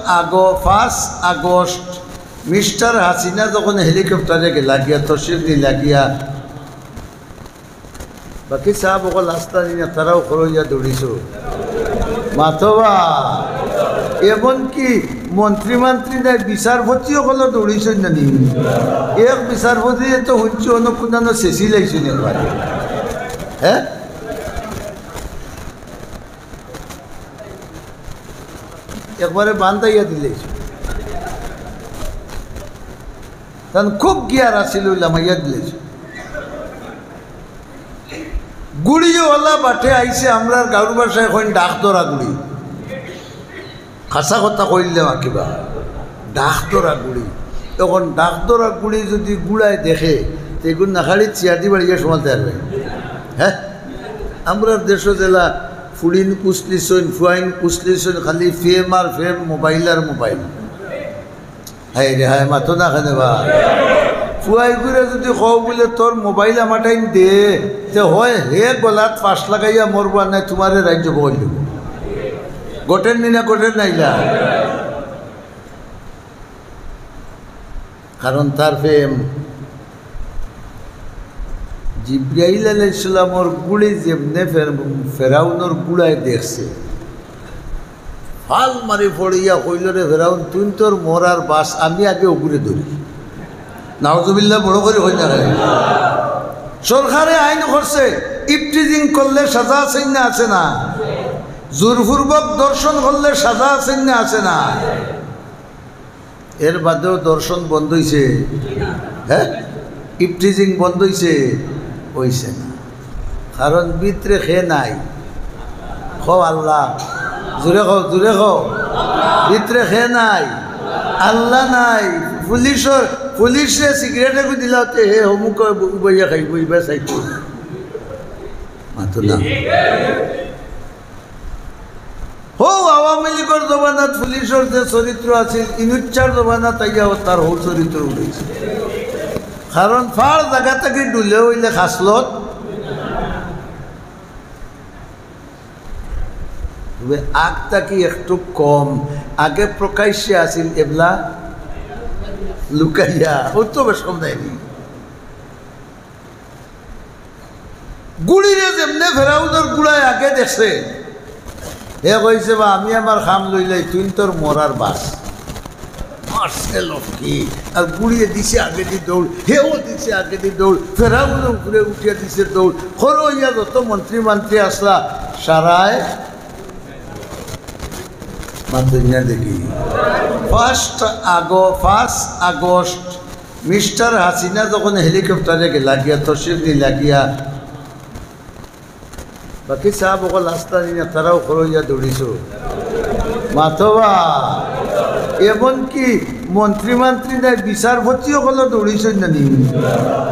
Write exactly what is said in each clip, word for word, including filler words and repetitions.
আগো পাঁচ August mister Hasina যখন হেলিকপ্টারে গেলা গিয়া, তশরিফ নিলা গিয়া, বাকি সাব অকল আস্তা নিয়া তারাও খরইয়া দৌড়িছো। মাতবা, এমনকি মন্ত্রী মন্ত্রী নাই, বিচারপতি অকলও দৌড়িছইন না নি? এক বিচারপতি তো হুনছি অন্য কুনানো শেষি লাইছইন একবারে। হ্যাঁ, একবারে বান্ধাইয়া দিলে। তান খুব গিয়ার আছিল, ওই লামাইয়া দিলে। গুড়িওয়ালা বাটে আইছে, আমরার গাঁওর ভাষায় কইন ডাক ধরা গুড়ি। খাসা কথা কইলে মাকিবা, ডাক ধরা গুড়ি। তখন ডাক ধরা গুড়ি যদি গুড়ায় দেখে, তে এগুন নাখাড়ি চিয়া দি বাড়িয়ে সমাতে পারবে। হ্যাঁ, আমরার দেশো জেলা ফুড়িন কুসলিছইন, ফুয়াইন কুসলিছইন, খালি ফেম আর ফেম, মোবাইল আর মোবাইল। হায় রে হায়, মাতো না কেনে বা? ফুয়াই করে যদি কও বুলে, "তোর মোবাইল আমার টাইম দে", তে হয় হে গলাত ফাঁস লাগাইয়া মরবা, নাই তোমারে রাজ্য বল দিব। গটের নি না, গটের নাইলা। কারণ তার প্রেম জিব্রাইল আলাইহিস সালামর গুড়ি যেমনে ফের-, ফেরাউনর গুড়ায় দেখছে, ফাল মারি পড়িয়া কইল, "রে ফেরাউন, তুই তোর মরার বাস, আমি আগে ওগুরে ধরি।" নাউজুবিল্লাহ বড় করি কই না কেনে? সরকারে আইন করছে, ইফটিজিং করলে সাজা আছে না, আছে না? জোরপূর্বক ধর্ষণ করলে সাজা আছে না, আছে না? এর বাদেও ধর্ষণ বন্ধ হইছে? হ্যাঁ, ইফটিজিং বন্ধ হইছে? হইছে না। কারণ ভিতরে খে নাই। কও আল্লাহ, জোরে কও, জোরে কও। ভিতরে খে নাই, আল্লাহ নাই। পুলিশর, পুলিশে সিগারেট এগু দিলাতে হে হমুক উবাইয়া খাইব, ইবা চাইতো। মাতো না। হো, আওয়ামী লীগর জমানাত পুলিশর যে চরিত্র আছিল, ইনুচ্চার জমানাত আইয়া তার হো চরিত্র উঠেছে। কারণ ফার জাগা থাকি ডুলে হইলে খাসলত। তবে আগ থাকি একটু কম, আগে প্রকাশ্যে আছিল, এবলা লুকাইয়া, ও তো বেশ কম দেয়নি। গুড়িরে যেমনে ফেরাউনর গুড়ায় আগে দেখছে, হে কইছে, "বা আমি আমার কাম লইলাই, তুই তোর মরার বাস।" মারছে লক্ষ্মী, আর গুড়িয়ে দিছে আগেদি দৌড়, হেও দিছে আগেদি দৌড়, ফেরাউনও উপরে উঠিয়া দিছে দৌড়। খরো ইয়া যত মন্ত্রী মন্ত্রী আসলা, সারায় মাতুইনা দেখি। ফার্স্ট আগো-, ফার্স্ট আগস্ট মিস্টার হাসিনা যখন হেলিকপ্টারে গেলা গিয়া, তশরিফ নিলা গিয়া, বাকি সাব অকল আস্তা নিয়া তারাও খরইয়া দৌড়িছো। মাতবা, এমনকি মন্ত্রী মন্ত্রী নাই, বিচারপতি অকলও দৌড়িছইন না নি?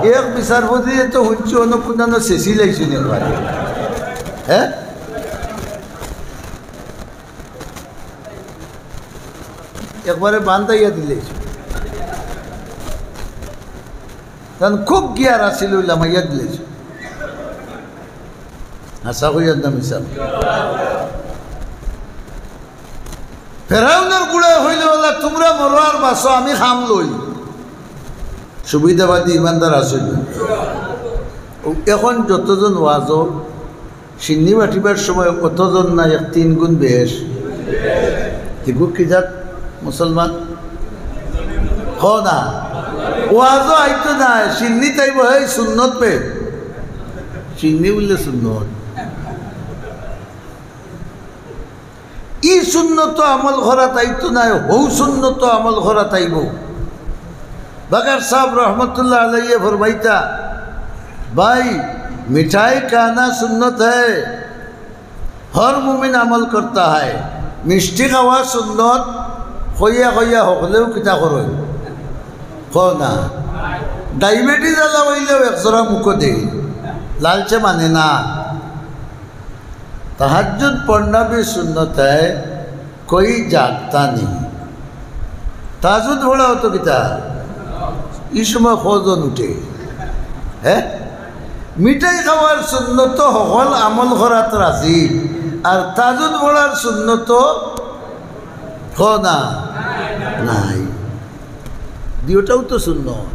এক বিচারপতি তো হুনছি অন্য কুনানো শেষি লাইছইন একবারে। হ্যাঁ, একবারে বান্ধাইয়া দিলে। তান খুব গিয়ার আছিল, ওই লামাইয়া দিলে। হাছা কইয়ার না মিছা? ফেরাউনর গুড়ায় কইল, "আল্লাহ, তোমরা মরো আর বাঁচো, আমি কাম লই।" সুবিধাবাদী ইমানদার আছিল। ও এখন যতজন ওয়াজো শিন্নি বাটিবার সময় কতজন না এক তিন গুণ বেশ। ইগু কি জাত মুসলমান? কও না। ওয়াজও আইতো না, শিন্নি তাইব, হেই সুন্নত পে। শিন্নি বললে সুন্নত। ই সুন্নত আমল করা তাইতো না, হৌ সুন্নত আমল করা তাইব। বাকার সাহেব রহমতুল্লাহ আলাইহি ফরমাইতা, "ভাই, মিঠাই খানা সুন্নত হ্যায়।" হর মুমিন আমল করতা হয়। মিষ্টি খাওয়া সুন্নত, কইয়া কইয়া হকলেও কিতা করইন? কও না। ডায়াবেটিস আলা অইলেও এক জোড়া মুখো দেই, লালচে মানে না। তাহাজ্জুদ পড়না ভি সুন্নত হ্যায়, কই জাগতা নেই। তাহাজ্জুদ পড়া অতো কিতা? ই সময় কয়জন উঠে? হ্যাঁ? মিঠাই খাওয়ার সুন্নত হকল আমল করাত রাজি, আর তাহাজ্জুদ পড়ার সুন্নত ক না? নাই। দুইটাউ তো সুন্নত।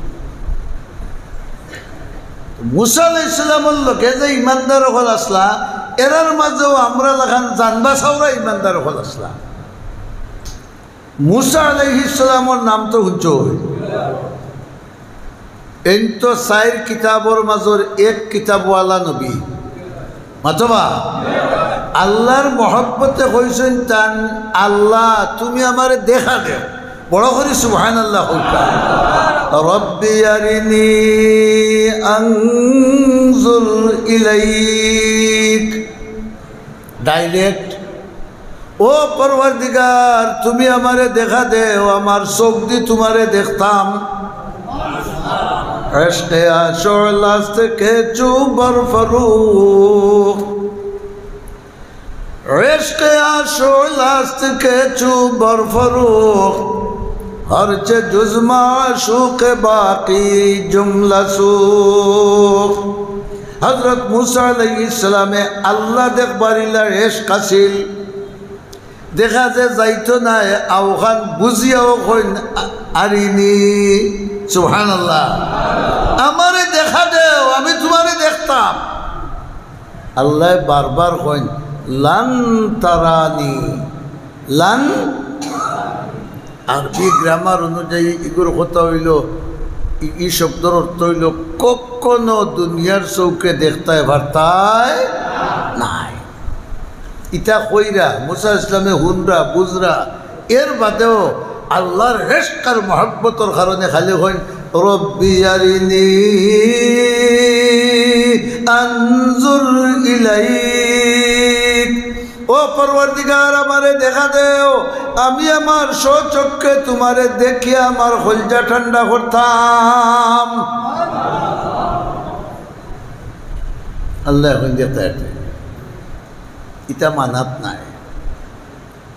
মুসা আলাইহিস সালামর লগে যে ইমানদার অকল আছলা, এরার মাজেও আমরার লাখান জানবাচাওরা ইমানদার অকল আছলা। মুসা আলাইহিস সালামর নাম তো হুনছইন। এইন তো চাইর কিতাবর মাজর এক কিতাবওয়ালা নবী। মাতবা? আল্লার মহব্বতে কইছইন তান, "আল্লা, তুমি আমারে দেখা দেও।" বড় করি সুবহানাল্লাহ কউক্কা। "রব্বি আরিনি আনজুর ইলাইক।" Direct, "ও পরওয়ারদিগার, তুমি আমারে দেখা দেও, আমার চউখদি তুমারে দেখতাম।" عشق عاشق است که چو برفروخت، عشق عاشق است که چو برفروخت، هر چه جز معشوق باقی جمله سوخت। হজরত মুসা আলাইহিস সালামে আল্লা দেখবার ইলা এশক আছিল। দেখা যে যাইতো নায়, অউখান বুঝিয়াও কইন, "আ-, আরিনি।" সুবহানাল্লাহ। "আমারে দেখা দেও, আমি তুমারে দেখতাম।" আল্লায় বারবার কইন, "লান তারানি, লান।" আরবি grammar অনুযায়ী ইগুর কথা অইলো, ই, ই শব্দর অর্থ অইলো, কখনো দুনিয়ার চউখে দেখতায় পারতায় নায়। ইতা কইরা, মুসা ইসলামে হুনরা, বুঝরা, এর বাদেও আল্লার এশক আর মহব্বতর কারণে খালি কইন, "রব্বি আরিনি আনজুর ইলাইক।" "ও পরওয়ারদিগার, আমারে দেখা দেও, আমি আমার স্বচক্ষে তুমারে দেখিয়া আমার কইলজা ঠান্ডা করতাম।" আল্লায় অখন দেখতায়, ইতা মানাত নায়।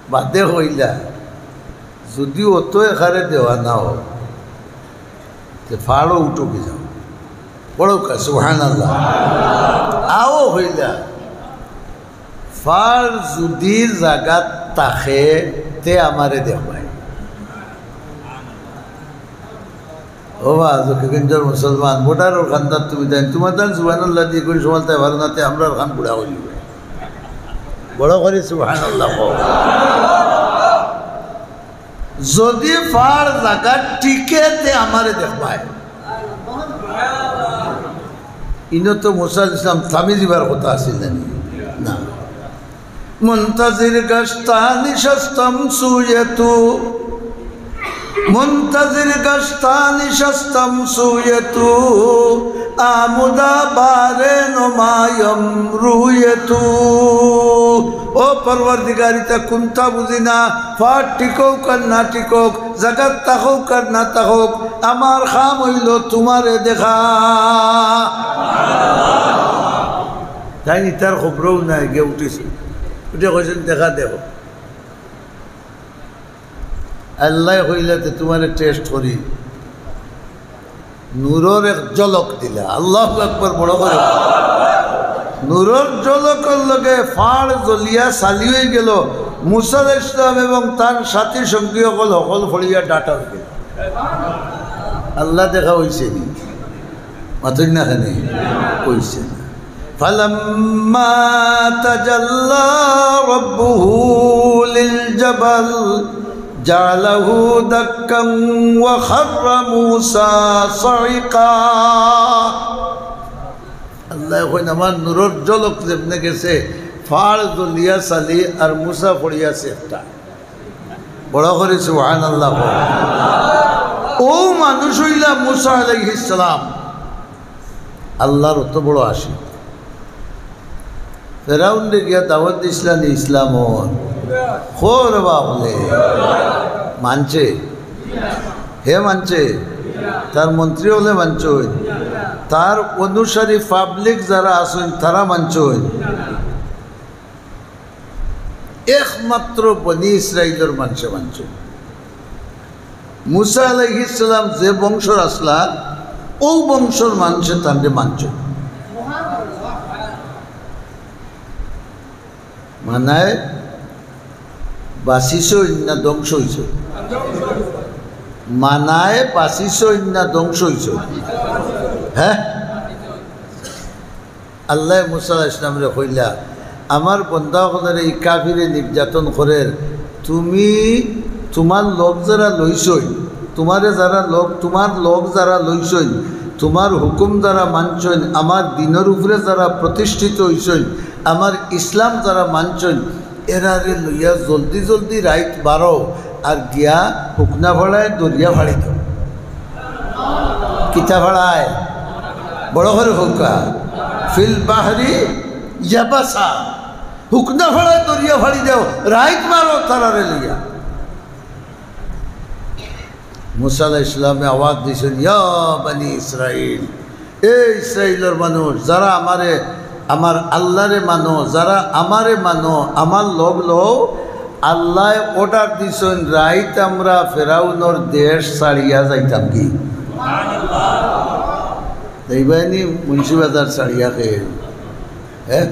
বাদে কইলা, যুদি অত একারে দেওয়ানা অয়, তে ফাড়ো উঠো কি যাও। পড়ো কা, সুবহানাল্লাহ। আও কইলা, ফাড় যুদি জাগাত থাকে, তে আমারে দেখবায়। ও বা, জকিগঞ্জর মুসলমান, বর্ডারর কান্দাত তুমি তাইন, তুমার তান সুবহানাল্লাহ দি কুন সময় তাই পারো না, তে আমরার খান বুড়া অইল। বড় করি সুবহানাল্লাহ কও। যুদি ফাড় জাগাত টিকে, তে আমারে দেখবায়। ইনো তো মুসা আলাইহিস সালাম থামি যিবার কথা আছিল না নি? না। منتظر گشتن نشستم سوی تو، منتظر گشتن نشستم سوی تو، آمده بار نمایم روی تو۔ ও পরওয়ারদিগার, ইতা কুন্তা বুঝি না, ফাড় টিকউক আর না টিকউক, জাগাত থাকউক আর না থাকউক, আমার কাম অইলো তুমারে দেখা। তাইন ইতার খবরও নাই, গিয়া উঠিছইন, উঠিয়া কইছইন, "দেখা দেও।" আল্লায় কইলা, "তে তুমারে test করি।" নূরর এক ঝলক দিলা। আল্লাহু আকবার, বড় করি। নূরর ঝলকর লগে ফাড় জ্বলিয়া ছালি অইগেলো। মুসা আলাইহিস সালাম এবং তান সাথী সঙ্গী অকল, হকল ফড়িয়া ডাটা অইগেলো। আল্লাহ দেখা অইছে নি? মাতইন না কেনে? অইছে না। فلما تجلى ربه للجبل جعله دكا وخر موسى صعقا। আল্লায় কইন, "আমার নূরর ঝলক যেমনে গেছে, ফাড় জ্বলিয়া ছালি আর মুসা ফড়িয়া ছেঁকটা।" বড় করি সুবহানাল্লাহ কও। অউ মানুষ অইলা মুসা আলাইহিস সালাম, আল্লাহর অত বড় আশিক। ফেরাউনরে গিয়া দাওয়াত দিছলা নি ইসলামর? কও রে বা অকলে। মানছে? হে মানছে? তার মন্ত্রী অকলে মানছইন? তার অনুসারী public যারা আছইন, তারা মানছইন? একমাত্র বনি ইসরাইলর মানষে মানছইন। মুসা আলাইহিস সালাম যে বংশর আছলা, অউ বংশর মানষে তানরে মানছইন। মানায় বাঁচিছইন না ধ্বংস অইছইন? মানায় বাঁচিছইন না ধ্বংস অইছইন? হ্যাঁ? আল্লায় মুসা আলাইহিস সালামরে কইলা, "আমার বন্দা অকলরে ই কাফিরে নির্যাতন করের, তুমি তুমার লগ যারা লইছইন, তুমারে যারা লগ, তুমার লগ যারা লইছইন, তুমার হুকুম যারা মানছইন, আমার দ্বীনর উপরে যারা প্রতিষ্ঠিত অইছইন, আমার ইসলাম যারা মানছইন, এরারে লইয়া জলদি জলদি রাইত বারও আর গিয়া হুকনা ফাড়ায় দরিয়া ফাড়ি দেও।" কিতা ফাড়ায়? বড় করি কউক্কা। "ফিল বাহরি ইয়াবাসা।" হুকনা ফাড়ায় দরিয়া ফাড়ি দেও, রাইত বারও তারারে লইয়া। মুসা আলাইহিস সালামে আওয়াজ দিছইন, "ইয়া বানি ইসরাইল, এ ইসরাইলর মানুষ, যারা আমারে, আমার আল্লারে মানো, যারা আমারে মানো, আমার লগ লও, আল্লায় order দিছইন, রাইত আমরা ফেরাউনর দেশ ছাড়িয়া যাইতাম কি?" যাইবায়নি মুন্সিবাজার ছাড়িয়া কে? হ্যাঁ?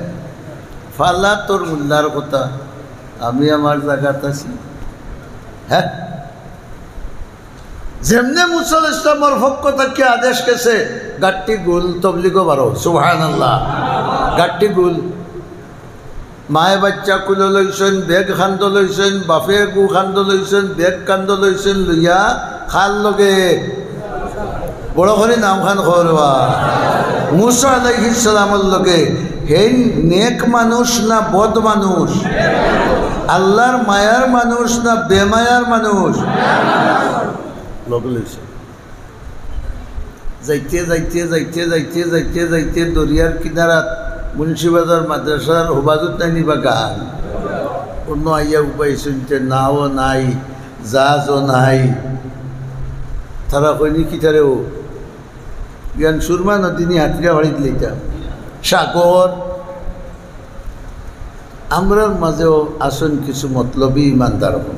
ফালা তোর মোল্লার কথা, আমি আমার জাগাত আছি। হ্যাঁ? যেমনে মুসা আলাইহিস সালামর পক্ষ থাকি আদেশ গেছে, গাট্টি গুল, তবলিগো বারো, সুবহানাল্লাহ। গাট্টি গুল। মায়ে বাইচ্চা কুলো লইছইন, ব্যাগ খান্দো লইছইন, বাফে গু খান্দো লইছইন, ব্যাগ খান্দো লইছইন, লইয়া কার লগে? বড় করি নাম খান কও রে বা। মুসা আলাইহিস সালামর লগে। হেইন নেক মানুষ না বদ মানুষ? আল্লার মায়ার মানুষ না বেমায়ার মানুষ? লগে লইছইন। যাইতে, যাইতে, যাইতে, যাইতে, যাইতে, যাইতে দরিয়ার কিনারাত মুন্সিবাজার মাদ্রাসার হুবাজুত নাইনি বাগান। অনো আইয়া উবাইছইন, তে নাও নাই, জাহাজও নাই। তারা কইনি কিতারে ও? ইয়ান সুরমা নদীনি হাতিয়া ফাড়ি দিলাইতা। সাগর। আমরার মাঝেও আছইন কিছু মতলবি ইমানদার অকল।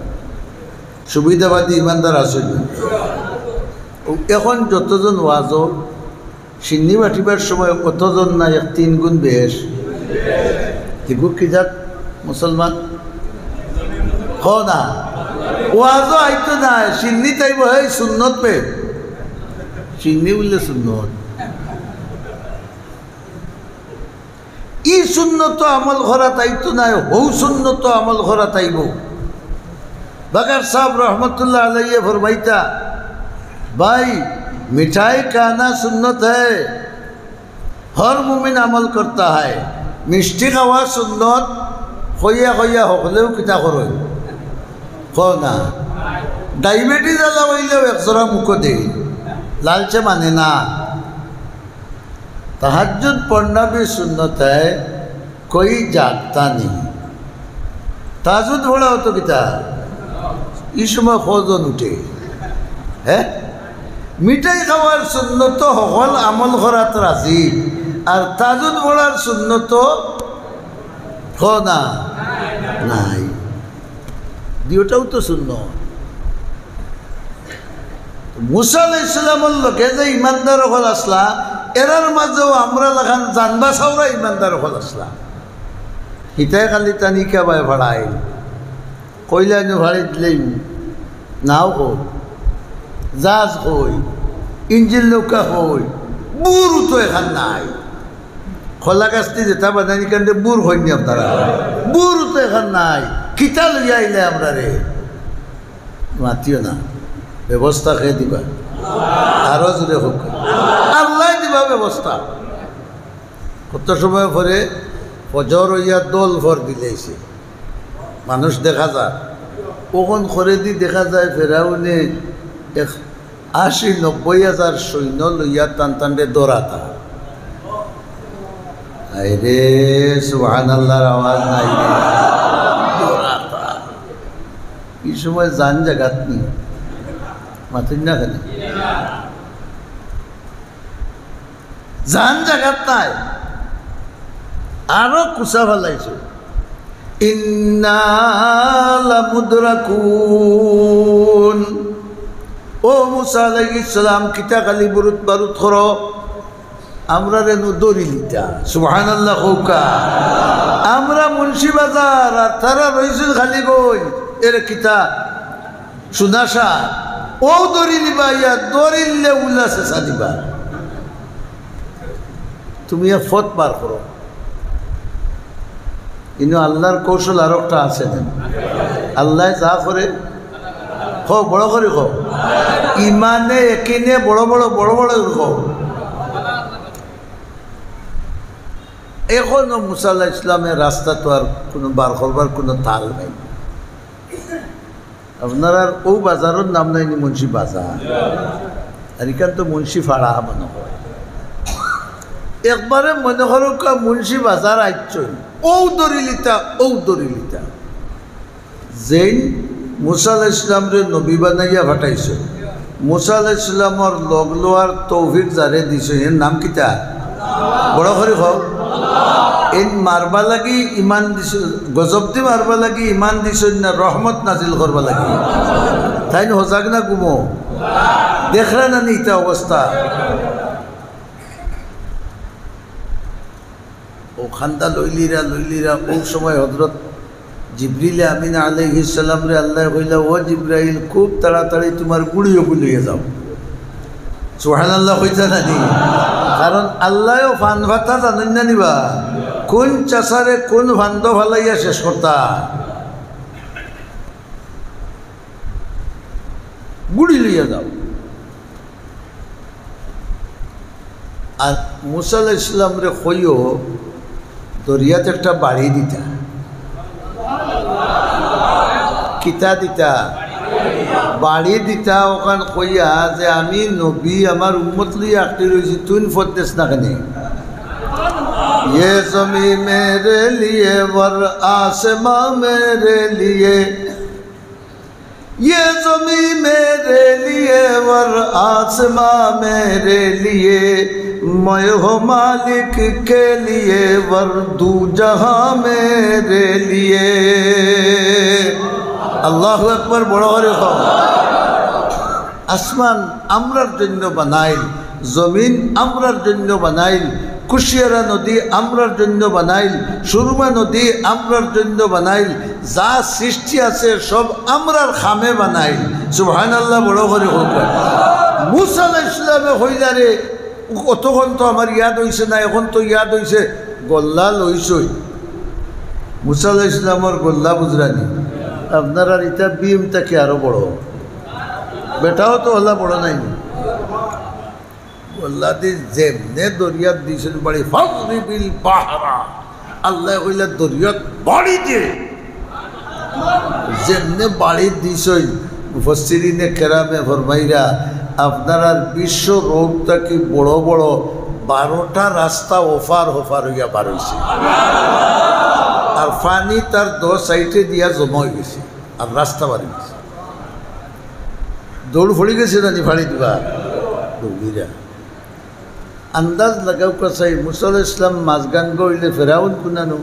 সুবিধাবাদী ইমানদার আছইন। ও, এখন যতজন ওয়াজো, শিন্নি বাটিবার সময় অতজন না, এক তিন গুণ বেশ। এগু কি জাত মুসলমান? হ না। ওয়াজো আইতো না, শিন্নি তাইব, এই সুন্নত পে। শিন্নি বললে সুন্নত। ই সুন্নত আমল করা তাইতো নায়, হউ সুন্নত আমল করা তাইব। বাকার সাহেব রহমতুল্লাহ আলাইহি ফরমাইতা, "ভাই, মিঠাই খানা সুন্নত হ্যায়, হর মুমিন আমল করতা হ্যায়।" মিষ্টি খাওয়া সুন্নত, কইয়া কইয়া হকলেও কিতা করইন? কও না। ডায়াবেটিস আলা অইলেও এক জোড়া মুখো দেইন, লালচে মানে না। তাহাজ্জুদ পড়না ভি সুন্নত হ্যায়, কোই জাগতা নেই। তাহাজ্জুদ পড়া অতো কিতা? ই সময় কয়জন উঠে? হ্যাঁ? মিঠাই খাওয়ার সুন্নত হকল আমল করাত রাজি, আর তাহাজ্জুদ পড়ার সুন্নত কও না? নাই। দুইটাউ তো সুন্নত। মুসা আলাইহিস সালামর লগে যে ইমানদার অকল আছলা, এরার মাঝেও আমরার লাখান জান বাচাওরা ইমানদার অকল আছলা। হিতায় খালি তানি কিবায় ফাড়াইল। কইলা নু ফাড়ি দিলাইমু। নাও কই। জাহাজ কই। ইঞ্জিন নৌকা কই। বুরও তো এখান নাই। কলা গাছদি যেতা বানানি কান্দে বুর কইননি আপনারা। বুরও তো এখান নাই। কিতা লইয়া আইলে আমরারে? মাতিও না। ব্যবস্থা কে দিবা? আরো জোরে কউক্কা। আল্লায় দিবা ব্যবস্থা। কত সময় পরে ফজর অইয়া দল ফর দিলাইছে। মানুষ দেখা যায়। অখন করেদি দেখা যায় ফেরাউনে এক আশি নব্বই হাজার সৈন্য লইয়া তান তানরে দৌড়াতা। আরে সুবহানাল্লাহর আওয়াজ নাই রে। দৌড়াতা। ই সময় জান জাগাত নি। মাতইন না কেনে? জান জাগাত নাই। আরো কুচা ফালাইছে। ইন্না লামুদরাকুন। ও মুসা আলাইহিস সালাম, কিতা খালি বুরুত বারুত করো? আমরারে নু ধরিলিতা। সুবহানাল্লাহ কউক্কা। আমরা মুন্সিবাজার আর তারা রইছইন খালিগঞ্জ। এর কিতা সুনাশা, ও দড়ি নিবা, ইয়া দড়িলে উল্লা শেষা দিবা। তুমি এক ফত বার করো। কিন্তু আল্লাহর কৌশল আর একটা আছে না। আল্লাহ যা করে, কও, বড় করি কও। ইমানে একিনে বড় বড়, বড় বড় কও। এখনো মুসা আলাইহিস সালামের রাস্তা তো আর কোনো বার করবার কোনো তাল নাই। আপনারার ও বাজারর নাম নাইনি মুন্সি বাজার, আর ইখান তো মুন্সি ফাড়া মনে হয়। একবারে মনে করো কা মুন্সি বাজার আইছইন, ও দড়িলিতা, ও দড়িলিতা। যেইন মুসা আলাইহিস সালামরে নবী বানাইয়া পাঠাইছইন, মুসা আলাইহিস সালামর লগ লওয়ার তৌফিক যারে দিছইন, এর নাম কিতা? বড় করি কও। এইন মারবা লাগি ইমান দিছইন, গজব দি মারবা লাগি ইমান দিছইন না, রহমত নাজিল করবা লাগি? তাইন হজাগ না ঘুমো? দেখরা না নি ইতা অবস্থা? ও খান্দা লইলিরা, লইলিরা, ও সময় হযরত জিবরিল আমিন আলাইহিস সালামরে আল্লায় কইলা, "ও জিবরাইল, খুব তাড়াতাড়ি তুমার গুড়িও লইয়া যাও।" সুবহানাল্লাহ কইতা না নি? কারণ আল্লায়ও ফান ফাতা জানইন না নি বা, কোন চাচারে কোন ফান্দো ফালাইয়া শেষ করতা। গুড়ি লইয়া যাও। আর মুসা আলাইহিস সালামরে কইও, দরিয়াত একটা বাড়ি দিতা। কিতা দিতা? বাড়ি দিতা। ওখান কইয়া যে, "আমি নবী, আমার উম্মত লইয়া আটকি রইছি, তুইন ফত দেস না কেনে?" "ইয়ে জমি মেরে লিয়ে, ওয়ার আসমাঁ মেরে লিয়ে।" یہ زمین میرے لیے اور آسماں میرے لیے، میں ہوں مالک کے لیے اور دو جہاں میرے لیے۔ আল্লাহু আকবার, বড় করি কও। আসমান আমরার জন্য বানাইল, জমিন আমরার জন্য বানাইল, কুশিয়ারা নদী আমরার জন্য বানাইল, সুরমা নদী আমরার জন্য বানাইল, যা সৃষ্টি আছে সব আমরার কামে বানাইল। সুবহানাল্লাহ, বড় করি কও। মুসা আলাইহিস সালামে কইলা রে, অতক্ষণ তো আমার ইয়াদ অইছে না, এখন তো ইয়াদ অইছে, গল্লা লইছই। মুসা আলাইহিস সালামর গল্লা বুঝরা নি? আপনারার ইটা বিম থাকি আরো বড়। বেটাও তো হলা বড় নায় নি। গল্লা দি যেমনে দরিয়াত দিছইন বাড়ি, "ফাজরিবিল বাহরা।" আল্লায় কইলা, "দরিয়াত বাড়ি দে।" যেমনে বাড়ি দিছইন, মুফাসসিরিনে কেরামে ফরমাইরা, আপনারার বিশ্ব রোড থাকি বড় বড় বারোটা রাস্তা ওফার ওফার অইয়া বার অইছে। আর পানি তার দশ সাইডে দিয়া জমা অইগেছে, আর রাস্তা বাড়ি গেছে। দৌড় পড়ি গেছে না নি পানিত বা? ডুবিরা। আন্দাজ লাগাউক্কা চাই, মুসা আলাইহিস সালাম মাঝগাঙ্গো অইলে ফেরাউন কুনানো?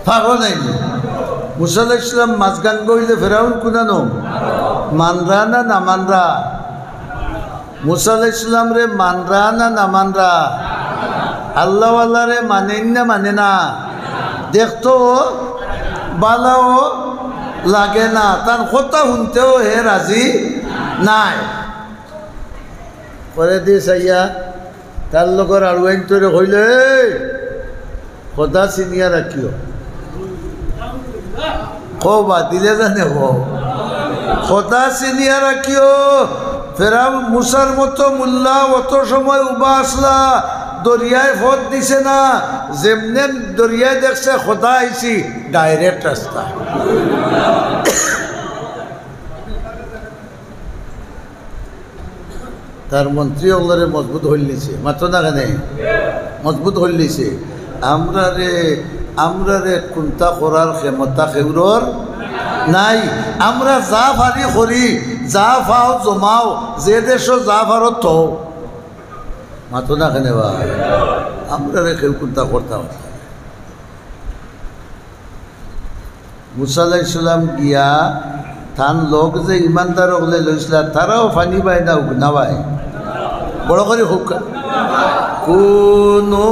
পারো নায় নি? মুসা আলাইহিস সালাম মাঝগাঙ্গো অইলে ফেরাউন কুনানো? মানরা না না মানরা? মুসা আলাইহিস সালামরে মানরা না না মানরা? আল্লাহওয়ালারে মানেন না মানে না? দেখতো বালাও লাগে না, তান কথা হুনতেও হে রাজি নায়। পরে দি চাইয়া তার লগর আড়ুয়াইন্তরে কইলে, "এই, খোদা চিনিয়া রাখিও।" কও বা, দিলে জানে কও। "খোদা চিনিয়া রাখিও।" ফেরাউন মুসার মতো মুল্লা অত সময় উবা আসলা, দরিয়ায় ফত দিছে না, যেমনে দরিয়ায় দেখছে খোদা আইছি, ডাইরেক্ট রাস্তা। তার মন্ত্রী অকলরে মজবুত করিলিছে, মাতো না কেনে? মজবুত করিলিছে। আমরারে, আমরারে কুন্তা করার ক্ষমতা কেউরর নাই। আমরা যা পারি করি, যা পাও জমাও, যে দেশো যা পারো থও। মাতো না কেনে বা? আমরারে কেউ কুন্তা করতা পারতা না। মুসা আলাইহিস সালাম গিয়া তান লগ যে ইমানদার অকলে লইছিলা, তারাও পানি পায় না, উগ না পায়। বড় করি কউক্কা। কুনু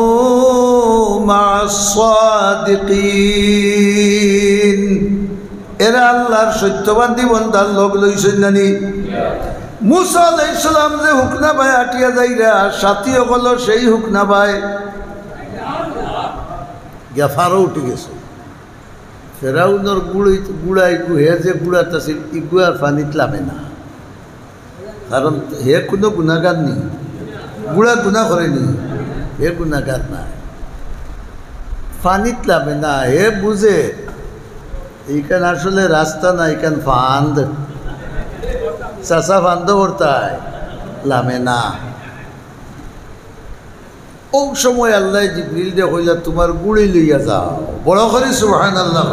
মা'আস সাদিকিন। এরা আল্লাহর সত্যবাদী বন্দার লগ লইছইন না নি? মুসা আলাইহিস সালাম যে হুকনা বায় আটিয়া যাইরা, সাথী অকলও সেই হুকনা বায়। গিয়া ফারো উঠি গেছে। ফেরাউনর গুড়ি, গুড়া ইগু, হে যে গুড়াত আছিল, ইগু আর পানিত লামে না। কারণ হে কুনু গুনাগার নি, গুড়া গুনা করে নি, হে গুনাগার না। পানিত লামে না, হে বুঝে ইখান আসলে রাস্তা না, ইখান ফান্দ। চাচা ফান্দ করতায় লামে না। অউ সময় আল্লায় জিবরিলরে কইলা, "তুমার গুড়ি লইয়া যাও।" বড় করি সুবহানাল্লাহ।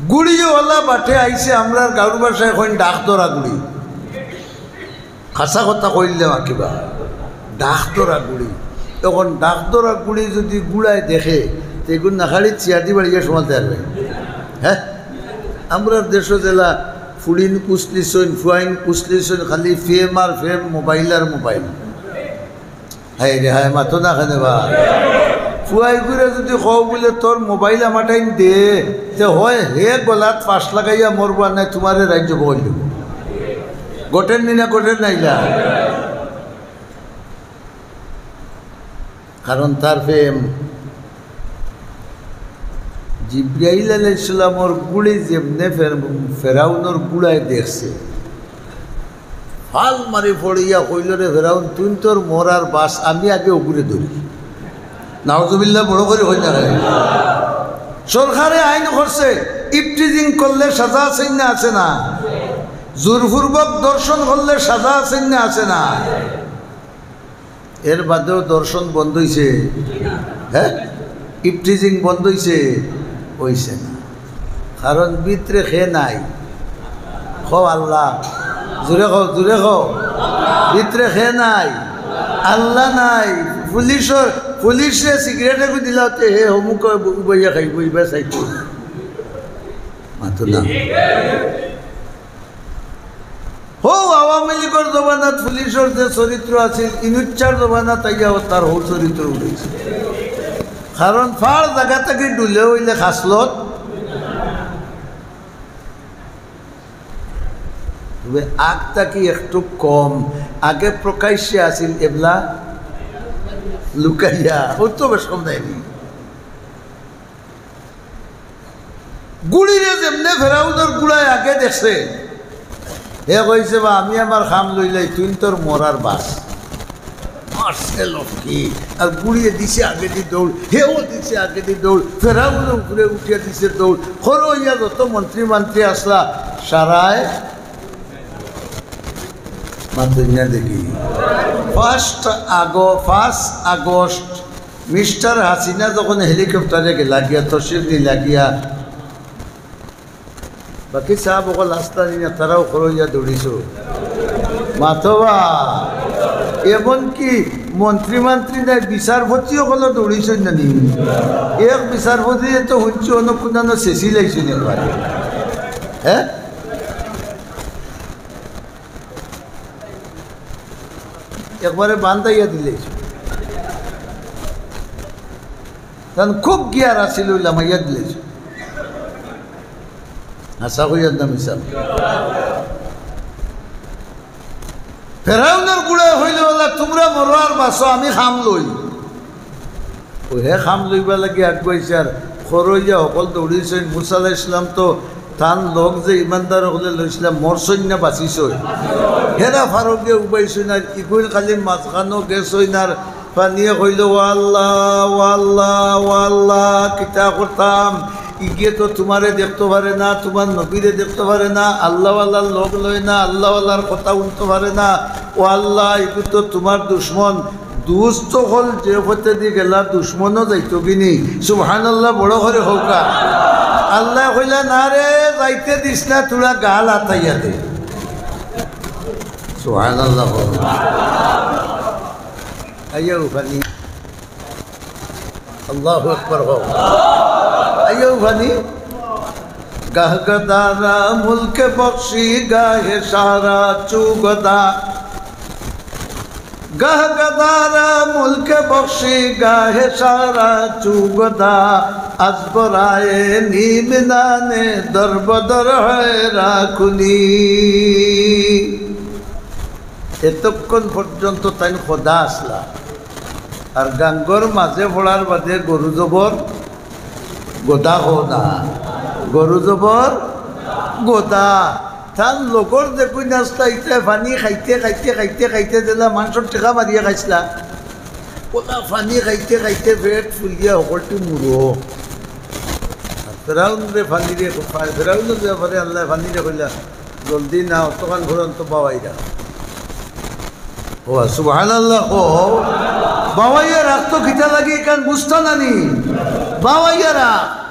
গুড়িওয়ালা বাটে আইছে, আমরার গাঁওর ভাষায় কইন ডাক ধরা গুড়ি। খাসা কথা কইলে মাকিবা, ডাক ধরা গুড়ি। তখন ডাক ধরা গুড়ি যদি গুড়ায় দেখে, তে ইগুর নাখাড়িত চিয়া দি বাড়িয়ে সমাজ দেয়। হ্যাঁ, আমরার দেশো যেলা ফুড়িন কুচলিছইন, ফুয়াইন কুচলিছইন, খালি ফেম আর ফেম, মোবাইল আর মোবাইল। হায় রে হায়, মাতো না কেনে বা? ফুয়াইগুরে যদি কও বুলে, "তোর মোবাইল আমাটাইন দে", তে হয় হে গলাত ফাঁস লাগাইয়া মরবো, আর নায় তুমারে রাজ্য বল দিব। গটের নি না, গটের নাইলা। কারণ তার প্রেম। জিব্রাইল আলাইহিস সালামর গুড়ি যেমনে ফের-, ফেরাউনর গুড়ায় দেখছে, ফাল মারি পড়িয়া কইল, "রে ফেরাউন, তুই তোর মরার বাস, আমি আগে ওগুরে ধরি।" নাউজুবিল্লাহ, বড় করি কই না কেনে? সরকারে আইন করছে, ইফটিজিং করলে সাজা আছে না, আছে না? জোরপূর্বক ধর্ষণ করলে সাজা আছে না, আছে না? এর বাদেও ধর্ষণ বন্ধ অইছে? হ্যাঁ, ইফটিজিং বন্ধ অইছে? অইছে না। কারণ ভিতরে কে নাই? কও আল্লাহ। জোরে কও, জোরে কও। ভিতরে কে নাই? আল্লাহ নাই। পুলিশর, পুলিশরে সিগারেট এগু দিলাতে হে হমুক উবাইয়া খাইব, ইবা চাইব। মাতো না। হো, আওয়ামী লীগর জমানাত পুলিশর যে চরিত্র আছিল, ইনুচ্চার জমানাত আইয়া ও তার হো চরিত্র উঠেছে। কারণ ফার জাগা থাকি ডুলে অইলে খাসলত। তবে আগ থাকি একটু কম, আগে প্রকাশ্যে আছিল, এবলা লুকাইয়া, ও তো বেশ কম দেয়নি। গুড়িরে যেমনে ফেরাউনর গুড়ায় আগে দেখছে, হে কইছে, "বা, আমি আমার কাম লইলাই, তুই তোর মরার বাস।" মারছে লক্ষ্মী, আর গুড়িয়ে দিছে আগেদি দৌড়, হেও দিছে আগেদি দৌড়, ফেরাউন উপরে উঠিয়া দিছে দৌড়। খরো ইয়া যত মন্ত্রী মন্ত্রী আসলা, সারায় মাতুইনা দেখি। ফার্স্ট আগো-, ফার্স্ট আগস্ট মিস্টার হাসিনা যখন হেলিকপ্টারে গেলা গিয়া, তশরিফ নিলা গিয়া, বাকি সাহেব অকল আস্তা নিয়া তারাও খরইয়া দৌড়িছো। মাতবা, এমনকি মন্ত্রী মন্ত্রী নাই, বিচারপতি অকলও দৌড়িছইন না নি? এক বিচারপতি তো হুনছি অন্য কুনানো শেষি লাইছইন একবারে। হ্যাঁ? একবারে বান্ধাইয়া দিলে। তান খুব গিয়ার আছিল, ওই লামাইয়া দিলে। হাছা কইয়ার না মিছা? ফেরাউনর গুড়ায় কইল, "আল্লাহ, তুমরা মরো আর বাঁচো, আমি কাম লই।" ও হে কাম লইবার লাগি আগুয়াইছে আর খরইয়া হকল দৌড়িছইন। মুসা আলাইহিস সালাম তো তান লগ যে ইমানদার অকলে লইছলা, মরছইন না বাঁচিছইন? হেরা ফারো গিয়া উবাইছইন আর ইগুইন খালি মাঝখানো গেছইন আর পানিয়ে কইল, "ও আল্লাহ, ও আল্লাহ, ও আল্লাহ, কিতা করতাম? ইগিয়ে তো তুমারে দেখতো পারে না, তুমার নবীরে দেখতো পারে না, আল্লাহওয়ালার লগ লয় না, আল্লাহওয়ালার কথা হুনতো পারে না। ও আল্লাহ, ইগু তো তুমার দুশমন।" দুস্ত অকল যে পথেদি গেলা দুশমনও যাইতো গিনি। সুবহানাল্লাহ, বড় করি কউক্কা। আল্লায় কইলা, "না রে, যাইতে দিস না, থুড়া গাল আতাইয়া দে।" সুবহানাল্লাহ কও। আইয়াও পানি। আল্লাহু আকবার কও। আইয়াও পানি। গাহ গদারা মুলকে বখশি গাহে সারা চুগদা। گاہ گدارا ملک بخشی، گاہ شارا چو گدا، از برای نیم نانے در بدر حیرا کنی۔ এতক্ষণ পর্যন্ত তাইন খোদা আছলা। আর গাঙ্গর মাঝে পড়ার বাদে গরু জবর গদা, কও না, গরু জবর গদা। তান লগর যেগুইন আছলা, ইতায় পানি খাইতে, খাইতে, খাইতে, খাইতে দিলা, মানষর টেকা মারিয়া খাইছলা। অলা পানি খাইতে, খাইতে পেট ফুলিয়া হকলটি মুরো। আর ফেরাউনরে পানিরে, ফেরাউনর ব্যাপারে আল্লায় পানিরে কইলা, "জলদি না, অতখান পর্যন্ত বাওয়াইরা।" ও, সুবহানাল্লাহ, ও, বাওয়াইয়া রাখতো কিতা লাগি, কারণ বুঝতা নানি? বাওয়াইয়া রাখ।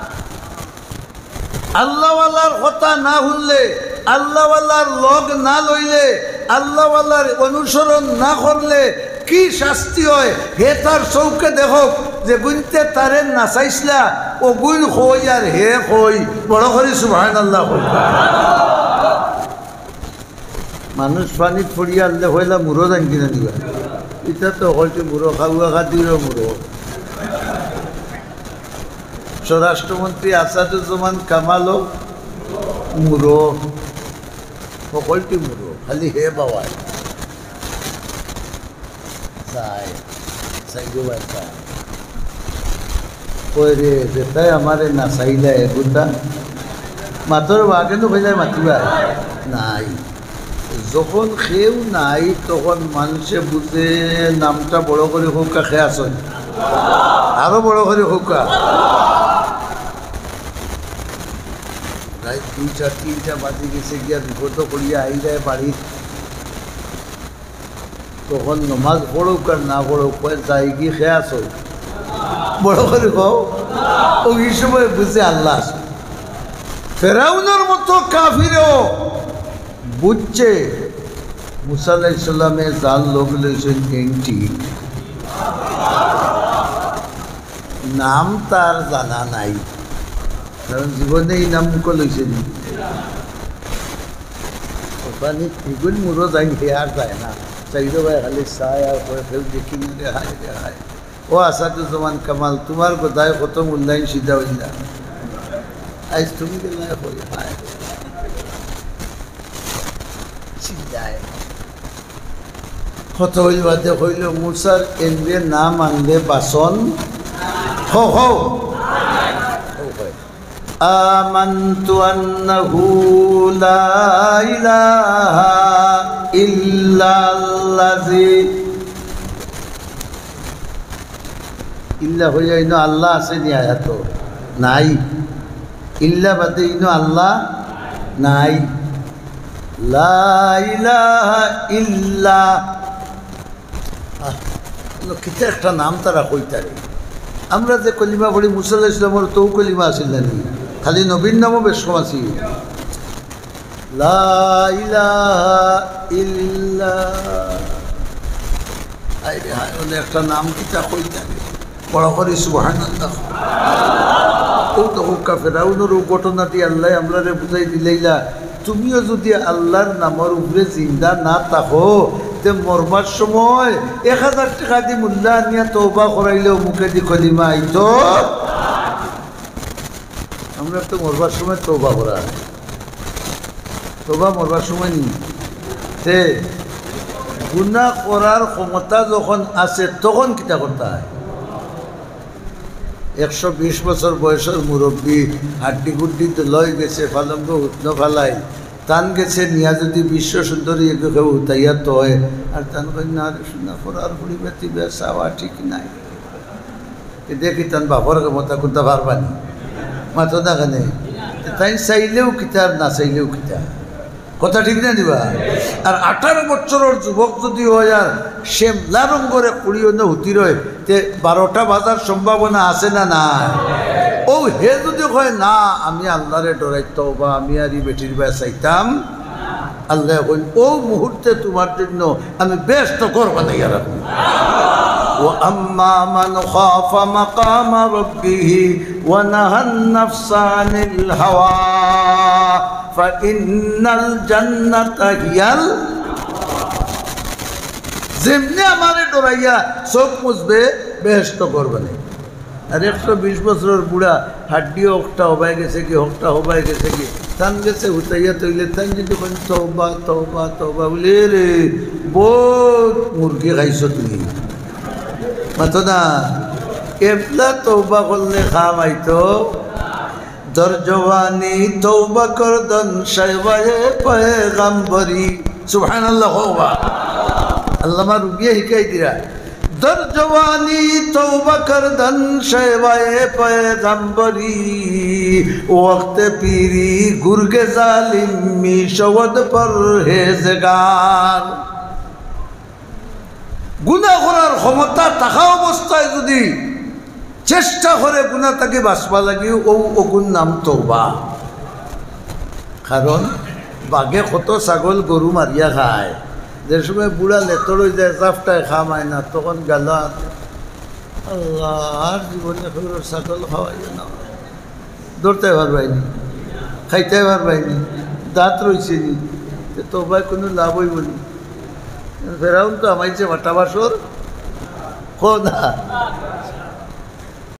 আল্লাহওয়ালার কথা না হুনলে, আল্লাহওয়ালার লগ না লইলে, আল্লাহওয়ালার অনুসরণ না করলে কি শাস্তি হয়, হে তার চউখে দেখউক। যেগুইন্তে তারে নাচাইছলা, অগুইন কই আর হে কই। বড় করি সুবহানাল্লাহ কউক্কা। মানুষ পানিত পড়িয়া আনলে পয়লা মুরো জানি কিনা দিবা। ইতা তো হকলটি মুরো, খাওয়া খাদিরও মুরো। স্বরাষ্ট্রমন্ত্রী আসাদুজ্জামান কামালও মুরো, হকলটি মুরো, খালি হে বাওয়ায়। চাই, চাই গো ভাই, চাই। কই রে, যেতায় আমারে নাচাইলা এগুতা, মাতর বাগে তো কইলাই মাতিবা নাই। যখন কেউ নাই, তখন মানষে বুঝে নামটা বড় করি কউক্কা, কে আছইন? আরো বড় করি কউক্কা। রাইত দুইটা, তিনটা বাজি গেছে, গিয়া বিপদ করিয়া আইরায় বাড়িত। তখন নমাজ পড়উক আর না পড়উক, কয়, "যাইগি, কে আছইন?" বড় করি কও। অউ সময় বুঝে আল্লাহ আছইন। ফেরাউনর মতো কাফিরও বুঝছে, মুসা আলাইহিস সালামে যার লগ লইছইন, এনটি নাম তার জানা নাই, কারণ জীবনে ই নাম মুখো লইছে নি। ওখানে দ্বিগুণ মুরো যাইন, হে আর যায় না। চাইরো ভাই খালি চায় আর কয়, "ফেল দেখি না রে, হায় রে হায়।" ও আসাদুজ্জামান কামাল, তুমার কথায় কত মূল্যায়ন সিধা অইলা। আইজ তুমি গেলায় কই, হায়। চিল্লায়। কত অইল বাদে কইল, "মুসার এমনে নাম আনলে বাসন।" হো, হো। হো, হো। آمنت أنه لا إله إلا الذي। ইল্লা কইয়া ইনো আল্লাহ আছে নি আয়াতো? নাই। ইল্লা বাদে ইনো আল্লাহ নাই। লা ইলাহা ইল্লা। আহ, ইনো কিতা একটা নাম তারা কইতারে। আমরা যে কলিমা পড়ি, মুসা আলাইহিস সালামর তো কলিমা আছিল না নি? খালি নবীর নামও বেশ কম আছিল। লা ইলাহা ইল্লা। আরে হায়, অনে একটা নাম কিতা কইতাম। বড় করি সুবহানাল্লাহ। অউ তো হুক্কা ফেরাউনর অউ ঘটনা দি আল্লায় আমরারে বুঝাই দিলাইলা, তুমিও যুদি আল্লার নামর উপরে জিন্দা না থাকো, তে মরবার সময় এক হাজার টেকা দি মুল্লা আনিয়া তওবা করাইলেও মুখে দি কলিমা আইতো। আমরা তো মরবার সময় তওবা করা। তওবা মরবার সময় নি। তে গুনা করার ক্ষমতা যখন আছে, তখন কিতা করতা অয়? একশো বিশ বছর বয়সর মুরব্বি, হাড্ডি গুড্ডি তো লই গেছে, ফালঙ্গ হুতনো ফালাই। তান গেছে নিয়া যুদি বিশ্ব সুন্দরী এগু কেউ হুতাইয়া তয়, আর তান কই, "না রে, শুনা করার পরিবর্তে বেশ চাওয়া ঠিক নাই।" এ দেখি তান বাপর ক্ষমতা কোনটা পারবানি? মাতো না কেনে? তাইন চাইলেও কিতা আর না চাইলেও কিতা? কথা ঠিক না দিবা? আর আঠারো বছরর যুবক যুদি অয় আর শ্যামলা রঙর এক পুড়ি অইন্য হুতি রয়, তে বারোটা বাজার সম্ভাবনা আছে না নাই? অউ হে যুদি কয়, "না, আমি আল্লারে ডরাইতাম বা আমি আর ই বেটির বায় চাইতাম," আল্লায় কইন, "অউ মুহূর্তে তুমার জইন্য আমি বেহেস্ত ঘর বানাইয়া রাখমু।" وأما من خاف مقام ربه ونهى النفس عن الهوى فإن الجنة هي ال-। যেমনে আমারে ডরাইয়া চউখ মুজবে, বেহেশত ঘর বানাইবে। আর একশো বিশ বছরর বুড়া, হাড্ডিও হকটা হবায় গেছেগি, হকটা হবায় গেছেগি, তান গেছে হুতাইয়া তইলে তাইন যদি কইন, "তওবা, তওবা, তওবা", বুলে, "রে, বউত মুরগি খাইছো তুমি।" মাতো না, এবলা তওবা করলে কাম আইতো। در جوانی توبه کردن شیوهٔ پیغمبری۔ সুবহানাল্লাহ, কওবা। আল্লামা রুমিয়ে হিকাই দিরা, در جوانی توبه کردن شیوهٔ پیغمبری، وقت پیری گرگ ظالم می‌شود پرهیزگار۔ গুনা করার ক্ষমতা থাকা অবস্থায় যদি চেষ্টা করে গুনা থাকি বাঁচবার লাগি, অউ অগুর নাম তওবা। কারণ বাঘে কত ছাগল গরু মারিয়া খায়, যে সময় বুড়া লেতর অই যায়, জাপটায় কাম আয় না, তখন গালা, "আল্লাহ, আর জীবনে কেউরর ছাগল খাওয়াইও না।" ধরতে পারবায়নি, খাইতে পারবায়নি, দাঁত রইছেনি, তে তওবায় কুনু লাভ অইবোনি। ফেরাউন তো হামাইছে বাটা বাসর, কও না।